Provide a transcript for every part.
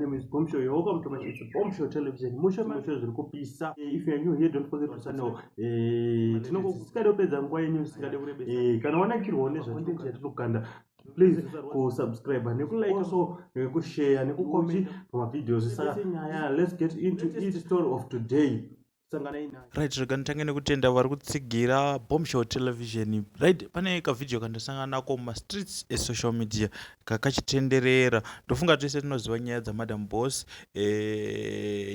name is Bomb Show. You're welcome to my it's Bomb Show Television. Musho musho zviri kupisa. If you are new here, don't forget to channel. Tinongosingade kupedza nguva yenyu, singade kurebesa. Kana wanakirwawo nezvacontent yatinokanda, please kusubscribe nekulike, also nekushare, nekucomment pamavideos. Saka nyaya, let's get into it. Story of today. Sanganai nayo. Right, rega nditange nekutenda vari kutsigira Bombshow Television. Right, pane kavhidhiyo kandasangana nako mumastreets esocial media kakachitenderera. Ndofunga tese tinoziva nyaya dzaMadam Boss,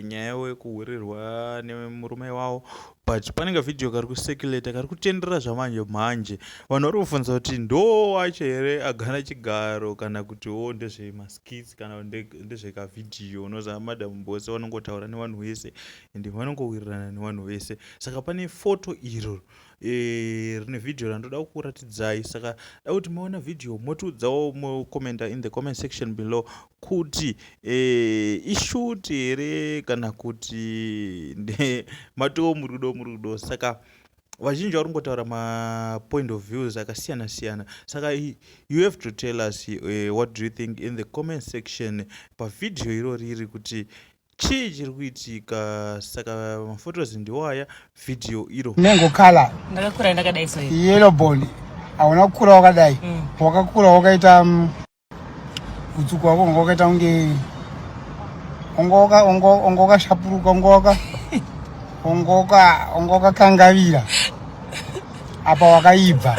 nyaya yekuhurirwa nemurume wavo, but pane kavhidhiyo kari kucirculata, kari kutenderera zvamanje manje. Vanhu vari kubvunza kuti ndo wacho here agara chigaro kana kutiwo ndezvemaskits kana ndezvekavhidhiyo. Unoziva Madam Boss vanongotaura nevanhu vese ende vanongowirirana nevanhu vese. Saka pane foto iro rine vhidhiyo randoda kukuratidzai. Saka da kuti maona vhidhiyo, motiudzawo, mucommenta in the comment section below kuti ishoot here kana kuti matoo murudo murudo. Saka vazhinji vari kungotaura mapoint of views akasiyana siyana. Saka you have to tell us what do you think in the comment section pavhidhiyo iro riri kuti chii chiri kuitika. Saka mafotos ndiwo aya, vhidhiyo iro. Nengokala. Ndakakura ndakadai so. Yellow bone, hauna kukura wakadai. Wakakura wakaita utsuku wako unga wakaita kunge unga wakashapuruka, unga wakakangavira apa wakaibva.